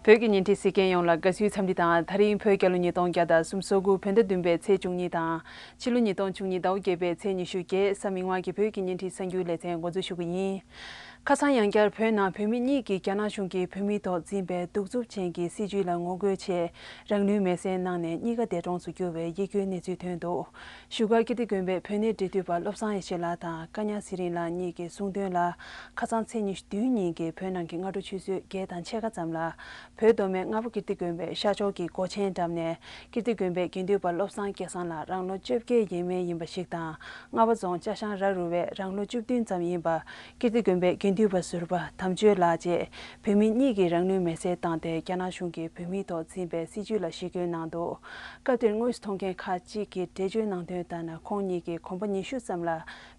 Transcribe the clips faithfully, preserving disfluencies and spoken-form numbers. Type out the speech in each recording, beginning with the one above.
བོད་ཀྱི་བརྙན་འཕྲིན་གཟིགས་མཁན་ཡོངས་ལ་དགའ་བསུའི་འཚམས་འདྲི་དང་། ད་རིང་བོད་རྒྱལ་ལོ་ཉིས་སྟོང་བརྒྱ་དང་སུམ་ཅུ་སོ་དགུ་བོད་ཟླ་བདུན་པའི་ཚེས་བཅུ་གཉིས་དང་། ཕྱི་ལོ་ཉིས་སྟོང་བཅུ་གཉིས་ཟླ་བ་བརྒྱད་པའི་ཚེས་ཉི་ཤུ་བརྒྱད་གཟའ་མིག་དམར་གྱི་བོད་ཀྱི་བརྙན་འཕྲིན་གསར་འགྱུར་ལེ་ཚན་འགོ་འཛུགས་ཞུ་གི་ཡིན། ཁ་སང་ཡང་བསྐྱར་བོད་ནང་བོད་མི་གཉིས་ཀྱིས་རྒྱ་ནག་གཞུང་གིས་བོད་མིའི་ཐོག་འཛིན་པའི་གདུག་རྩུབ་ཅན་གྱི་སྲིད་བྱུས་ལ་ངོ་རྒོལ་ཆེད་རང་ལུས་མེར་སྲེག་གནང་ནས་གཉིས་ཀ་འདས་གྲོངས་སུ་གྱུར་བའི་ཡིད་སྐྱོའི་གནས་ཚུལ་ཐོན་འདུག་བཞུགས་སྒར་ཀིརྟི་དགོན་པའི་བོད་གནས་འབྲེལ་མཐུད་པ་བློ་བཟང་ཡེ་ཤེས་ལགས་དང་ཀ་ཉ་ཚེ་རིང་ལགས་གཉིས་ཀྱིས་གསུངས་དོན་ལ། ཁ་སང་ཚེས་ཉི་ཤུ་བདུན་ཉིན་གྱི་བོད་ནང་གི་སྔ་དྲོ་ཆུ་ཚོད་བརྒྱད་དང་ཕྱེད་ཀ་ཙམ་ལ། བོད་མདོ་སྨད་རྔ་པ་ཀིརྟི་དགོན་པའི་ཤར་ཕྱོགས་ཀྱི་སྒོ་ཆེན་འགྲམ་ནས་ཀིརྟི་དགོན་པའི་དགེ་འདུན་པ་བློ་བཟང་སྐལ་བཟང་ལགས་རང་ལོ་བཅོ་བརྒྱད་ཡས་མས་ཡིན་པ་ཞིག་དང་། རྔ་པ་རྫོང་ཅ་ཤང་ར་རུ་བས་རང་ལོ་བཅུ་བདུན་ཙམ་ཡིན་པ། ཀིརྟི་དགོན་པའི་དགེ་འདུན་པ་ཟུར་པ་དམ་ཆོས་ལགས་བཅས་བོད་མི་གཉིས་ཀྱིས་རང་ལུས་མེར་སྲེག་བཏང་སྟེ། རྒྱ་ནག་གཞུང་གིས་བོད་མིའི་ཐོག་འཛིན་པའི་སྲིད་བྱུས་ལ་ཞི་རྒོལ་གནང་འདུག་སྐབས་དེར་དངོས་སུ་མཐོང་མཁན་ཁག་ཅིག་གིས་འགྲེལ་བརྗོད་གནང་དོན་ལྟར་ན། ཁོང་གཉིས་ཀྱིས་གོམ་པ་ཉི་ཤུ་ཙམ་ལ་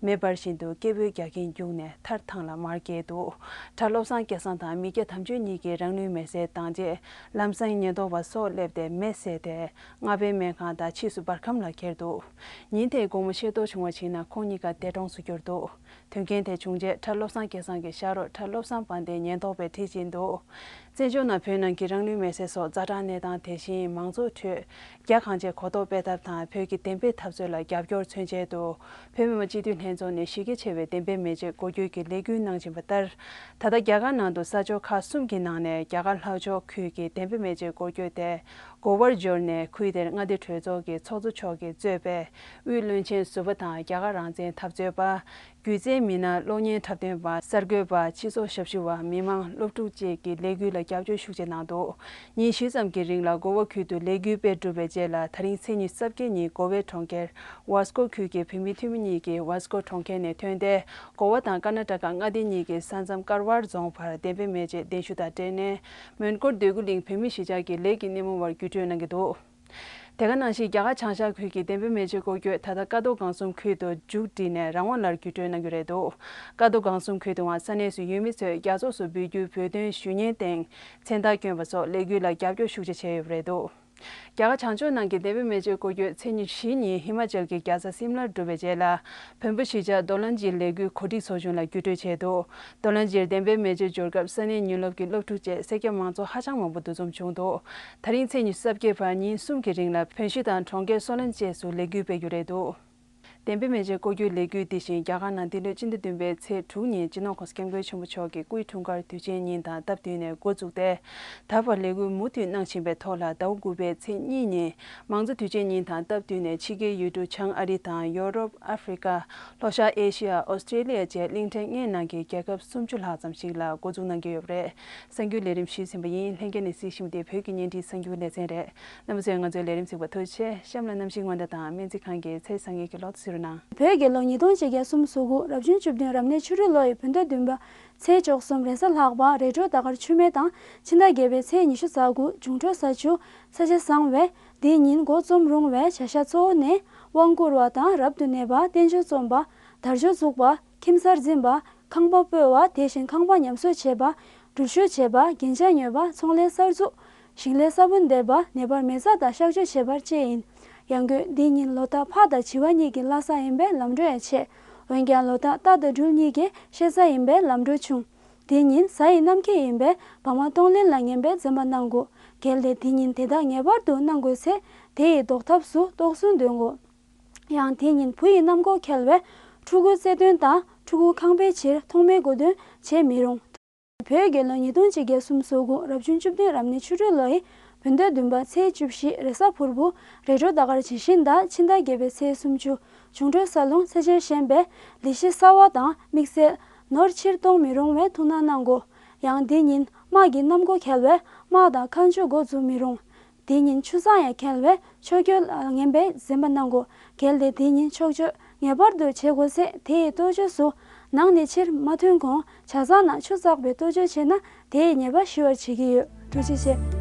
མེ་འབར་བཞིན་དུ་སྐད་འབོད་རྒྱག་གིན་རྒྱུགས་ནས་མཐར་ཐང་ལ་མར་བརྒྱབ་འདུག་གྲྭ་བློ་བཟང་སྐལ་བཟང་དང་མི་སྐྱ་དམ་ཆོས་གཉིས་ཀྱིས་རང་ལུས་མེར་སྲེག་བཏང་རྗེས། ལམ་སེང་ཉེན་རྟོག་པ་སོགས་སླེབས་ཏེ་མེ་བསད་དེ། རྔ་པའི་སྨན་ཁང་དང་ཕྱིས་སུ་འབར་ཁམས་ལ་འཁྱེར་འདུག་ཉིན་དེའི་དགོང་མོ་ཤེས་རྟོགས་བྱུང་བ་ཞིག་ན། ཁོང་གཉིས་ཀ་འདས་གྲོངས་སུ་གྱུར་འདུག་དོན་རྐྱེན་དེ་བྱུང་རྗེས། གྲྭ་བློ་བཟང་སྐལ་བཟང་གི་ཤག་རོགས་གྲྭ་བློ་བཟང་དཔལ་ལྡན་ཉེན་རྟོག་པས་དྲི་བྱས་འདུག་བཙན་བྱོལ་ནང་བོད་ནང་གི་རང་ལུས་མེར་སྲེག་སོགས་ཛ་དྲག་གནས་སྟངས་དེ་བཞིན་མང་ཚོགས་ཁྲོད་རྒྱ་གང་ཆེ་གོ་རྟོགས་སྤེལ་ཐབས་དང་། བོད་ཀྱི་བདེན་པའི་འཐབ་རྩོད་ལ་རྒྱབ་སྐྱོར་མཚོན་ཆེད་དུ། བོད་མི་མང་སྤྱི་འཐུས་ལྷན་ཚོགས་ནས་གཞི་རྒྱ་ཆེ་བའི་བདེན་པའི་མེ་ལྕེ་འགོག་རྒྱུའི་ལས་འགུལ་གནང་བཞིན་པ་ལྟར། ད་ལྟ་རྒྱ་གར་ནང་དུ་ས་ཕྱོགས་ཁག་གསུམ་གྱི་ནང་ནས། རྒྱ་གར་ལྷོ་ཕྱོགས་ཁུལ་གྱི་བདེན་པའི་མེ་ལྕེ་འགོག་རྒྱུ་དེ་གོ་བར་འབྱོར་ནས། ཁུལ་དེར་མངའ་སྡེ་གྲོས་ཚོགས་ཀྱི་ཚོགས་གཙོ་མཆོག་གིས་གཙོས་པའི་དབུས་བློན་ཆེན་ཟུར་པ་དང་། རྒྱ་གར་རང་བཙན་འཐབ་རྩོད་པ། སྒྱུ་རྩལ་མི་སྣ། གློག་བརྙན་འཁྲབ་སྟོན་པ། གསར་འགོད་པ། སྤྱི་ཚོགས་ཞབས་ཞུ་བ། མི་མང་། སློབ་ཕྲུག་བཅས་ཀྱིས་ལས་འགུལ་ལ་རྒྱབ་སྐྱོར་ཤུགས་ཆེ་གནང་འདུག་ཉིན་བཞི་ཙམ་གྱི་རིང་ལ་གོ་བ་ཁུལ་དུ་ལས་འགུལ་སྤེལ་གྲུབ་པའི་རྗེས་ལ། ད་རིང་ཚེས་ཉི་ཤུ་རྩ་བརྒྱད་ཉིན་གོ་ཝའི་གྲོང་ཁྱེར་ཝཱ་སྐོ་ཁུལ་གྱི་བོད་མིའི་འཐུས་མི་གཉིས་ཀྱིས་ཝཱ་སྐོ་གྲོང་ཁྱེར་ནས་ཐོན་ཏེ། གོ་ཝ་དང་ཀར་ནཱ་ཊ་ཀ་མངའ་སྡེ་གཉིས་ཀྱི་ས་མཚམས་ཀར་ཝར་རྫོང་བར་བདེན་པའི་མེ་ལྕེ་གདན་ཞུ་དང་འབྲེལ་ནས། མོན་གྷོར་འདོད་རྒུ་གླིང་བོད་མིའི་གཞིས་ཆགས་ཀྱི་ལས་ཀྱི་སྣེ་མོ་བར་བརྒྱུད་སྤྲོད་གནང་གི་འདུག་དེ་ག་ནང་བཞིན། རྒྱ་གར་བྱང་ཤར་ཁུལ་གྱི་བདེན་པའི་མེ་ལྕེ་འགོག་རྒྱུ་ད་ལྟ་ཀ་རྡོར་སྒང་གསུམ་ཁུལ་དུ་མཇུག་བསྒྲིལ་ནས་རང་དབང་ལ་བརྒྱུད་སྤྲོད་གནང་རྒྱུ་རེད་འདུག་ཀ་རྡོར་སྒང་གསུམ་ཁུལ་དུའང་ས་གནས་སུ་ཡུལ་མི་ཚོས་རྒྱལ་ཚོགས་སུ་འབུལ་རྒྱུའི་འབོད་དོན་ཞུ་མཁན་སྟེང་མཚན་རྟགས་བསྐྱོན་པ་སོགས་ལས་འགུལ་ལ་རྒྱབ་སྐྱོར་ཤུགས་ཆེ་བྱས་ཡོད་པ་རེད་འདུག་རྒྱ་གར་བྱང་ཕྱོགས་ནང་གི་བདེན་པའི་མེ་ལྕེ་འགོག་རྒྱུ་ཚེས་ཉི་ཤུ་ཉིན་ཧི་མ་ཅལ་གྱི་རྒྱལ་ས་སིམ་ལར་གྲུབ་པའི་རྗེས་ལ། བོན་པོ་གཞིས་ཆགས་རྡོ་ལན་ཇིར་ལས་འགུལ་གོ་སྒྲིག་ཚོགས་ཆུང་ལ་བརྒྱུད་སྤྲོད་བྱས་འདུག་རྡོ་ལན་ཇིར་བདེན་པའི་མེ་ལྕེ་འབྱོར་སྐབས་ས་གནས་ཉིན་རླབས་ཀྱི་སློབ་ཕྲུག་བཅས་སེར་སྐྱ་མང་ཚོགས་ཧ་ཅང་མང་པོ་འདུ་འཛོམས་བྱུང་འདུག་ད་རིང་ཚེས་ཉི་ཤུ་རྩ་བརྒྱད་བར་ཉིན་གསུམ་གྱི་རིང་ལ་བོན་གཞིས་དང་གྲོང་ཁྱེར་སོ་ལན་བཅས་སུ་ལས་འགུལ་སྤེལ་རྒྱུ་རེད་འདུག་བདེན་པའི་མེ་ལྕེ་འགོག་རྒྱུའི་ལས་འགུལ་འདི་བཞིན་རྒྱ་གར་ནང་འདི་ལོའི་སྤྱི་ཟླ་བདུན་པའི་ཚེས་དྲུག་ཉིན་སྤྱི་ནོར་༸གོང་ས་༸སྐྱབས་མགོན་ཆེན་པོ་མཆོག་གི་སྐུའི་འཁྲུངས་སྐར་དུས་ཆེན་ཉིན་དང་སྟབས་བསྟུན་ནས་འགོ་བཙུགས་ཏེ། ད་བར་ལས་འགུལ་མུ་མཐུད་གནང་བཞིན་པའི་ཐོག་ལ། ཟླ་བ་དགུ་པའི་ཚེས་གཉིས་ཉིན་མང་གཙོ་དུས་ཆེན་ཉིན་དང་སྟབས་བསྟུན་ནས་ཕྱི་རྒྱལ་ཡུལ་གྲུ་བྱང་ཨ་རི་དང་ཡོ་རོབ། ཨ་ཧྥེ་རི་ཀ། ལྷོ་ཤར་ཨེ་ཤི་ཡ། ཨོ་སི་ཀྲེ་ལི་ཡ་བཅས་གླིང་ཕྲན་ལྔའི་ནང་གི་རྒྱལ་ཁབ་སུམ་ཅུ་ལྷག་ཙམ་ཞིག་ལ་འགོ་འཛུགས་གནང་གི་ཡོད་པ་རེད། གསར་འགྱུར་ལས་རིམ་ཞུས་ཟིན་པ་ཡིན། ལྷན་རྒྱས་ནས་གཟིགས་བཞིན་པ་དེ་བོད་ཀྱི་བརྙན་འཕྲིན་གསར་འགྱུར་ལེ་ཚན་རེད། རྣམ་པ་ཚོས་ང་ཚོའི་ལས་རིམ་གཟིགས་པར་ཐུགས་རྗེ་ཆེ། གཤམ་ལ་གནམ་གཤིས་སྔོན་བརྡ་དང་སྨན་རྩིས་ཁང་གི་ཚེས་བཟང་ངན་གྱི་ལོ་ཐོ་གཟིགས་རོགས་གནང་། བོད་རྒྱལ་ལོ་ཉིས་སྟོང་ཆིག་བརྒྱ་སུམ་ཅུ་སོ་དགུ་རབ་བྱུང་བཅུ་བདུན་རབ་གནས་ཆུ་རུད་ལོ་ཡི་བོད་ཟླ་བདུན་པ་ཚེས་བཅུ་གསུམ་རེས་གཟའ་ལྷག་པ་རེས་འགྲོགས་ཟླ་སྐར་ཆུ་སྨད་དང་། ཕྱི་ཟླ་བརྒྱད་པའི་ཚེས་ཉི་ཤུ་རྩ་དགུ་འབྱུང་འཕྲོད་ས་ཆུ། ས་ཆ་བཟང་བས། འདི་ཉིན་འགོ་རྩོམ་རུང་བའི་བྱ་གཞག་གཙོ་བོ་ནི། དབང་བསྐུར་བ་དང་། རབ་ཏུ་གནས་པ། རྟེན་མཆོག་རྩོམ་པ། དར་ལྕོག་བཙུགས་པ། ཁྱིམ་གསར་འཛིན་པ། ཁང་པ་སྤོ་བ། དེ་བཞིན་ཁང་པ་ཉམས་གསོ་བྱེད་པ། འགྲུལ་བཞུད་བྱེད་པ། རྒྱན་ཆ་ཉོས་པ། ཚོང་ལས་གསར་འཛུགས། ཞིང་ལས་ས་བོན་འདེབས་པ། ནད་པར་མེ་བཙའ་དང་གཤག་བཅོས་བྱེད་པ་བཅས་ཡིན། ཡང་སྒོས་འདི་ཉིན་ལོ་རྟགས་ཕག་དང་བྱི་བ་གཉིས་ཀྱི་བླ་གཟའ་ཡིན་པས་ལམ་འགྲོ་ཡང་ཆེ། འོན་ཀྱང་ལོ་རྟགས་རྟ་དང་སྦྲུལ་གཉིས་ཀྱི་བཤད་གཟའ་ཡིན་པས་ལམ་འགྲོ་ཆུང་། དེ་ཉིན་གཟའ་ཡི་གནམ་འཁེལ་ཡིན་པས་བག་མ་གཏོང་ལེན་ལ་ངན་པས་འཛེམ་པ་གནང་དགོས། གལ་ཏེ་དེ་ཉིན་དེ་དག་ངེས་པར་དུ་གནང་དགོས་ཚེ། དེ་ཡི་ཟློག་ཐབས་སུ་གཏོར་གསུམ་འདོན་དགོས། ཡང་དེ་ཉིན་བུ་ཡི་གནམ་སྒོ་འཁེལ་བས་ཕྲུ་གུ་བརྩེ་འདོན་དང་ཕྲུ་གུ་ཁང་པའི་ཕྱིར་ཐོག་མའི་སྒོ་འདོན་བྱེད་མི་རུང་། བོད་རྒྱལ་ལོ་ཉིས་སྟོང་གཅིག་བརྒྱ་སུམ་ཅུ་སོ་དགུ་རབ་བྱུང་བཅུ་བདུན་རབ་གནས་ཆུ་སྦྲུལ་ལོ་ཡི་བོད་ཟླ་བདུན་པ་ཚེས་བཅུ་བཞི་རེས་གཟའ་ཕུར་བུ་རེས་འགྲོགས་ཟླ་སྐར་ཇི་བཞིན་དང་ཕྱི་ཟླ་བརྒྱད་པའི་ཚེས་སུམ་ཅུ་འབྱུང་འཕྲོད་ས་རླུང་ཚད་ཆེན་ཞན་པས་ལི་ཤི་གསར་བ་དང་དམིགས་བསལ་ནོར་ཕྱིར་གཏོང་མི་རུང་བས་ཐུགས་སྣང་གནང་དགོས། ཡང་འདི་ཉིན་དམག་གི་གནམ་སྒོ་འཁེལ་བས་དམག་དང་མཁའ་མཆོག་འགོ་འཛུགས་མི་རུང་། དེ་ཉིན་ཆུ་གཙང་ཡང་འཁེལ་བས་ཕྱོགས་འགྱུར་ལ་ངན་པས་འཛེམ་པ་གནང་དགོས། གལ་ཏེ་དེ་ཉིན་ཕྱོགས་བཅུ་ངེས་པར་དུ་བྱེད་དགོས་ཚེ་དེ་ཡི་གཏོ་བཅོས་སུ་ནང་ནས་ཕྱིར་མ་ཐོན་གོང་ཇ་ཚང་ནང་ཆུ་བཙགས་པའི་གཏོ་བཅོས་བྱས་ན་དེ་ཡི་ཉེས་པ་ཞི་བར་བྱེད་ཀྱི་ཡོད། ཐུགས་རྗེ་ཆེ།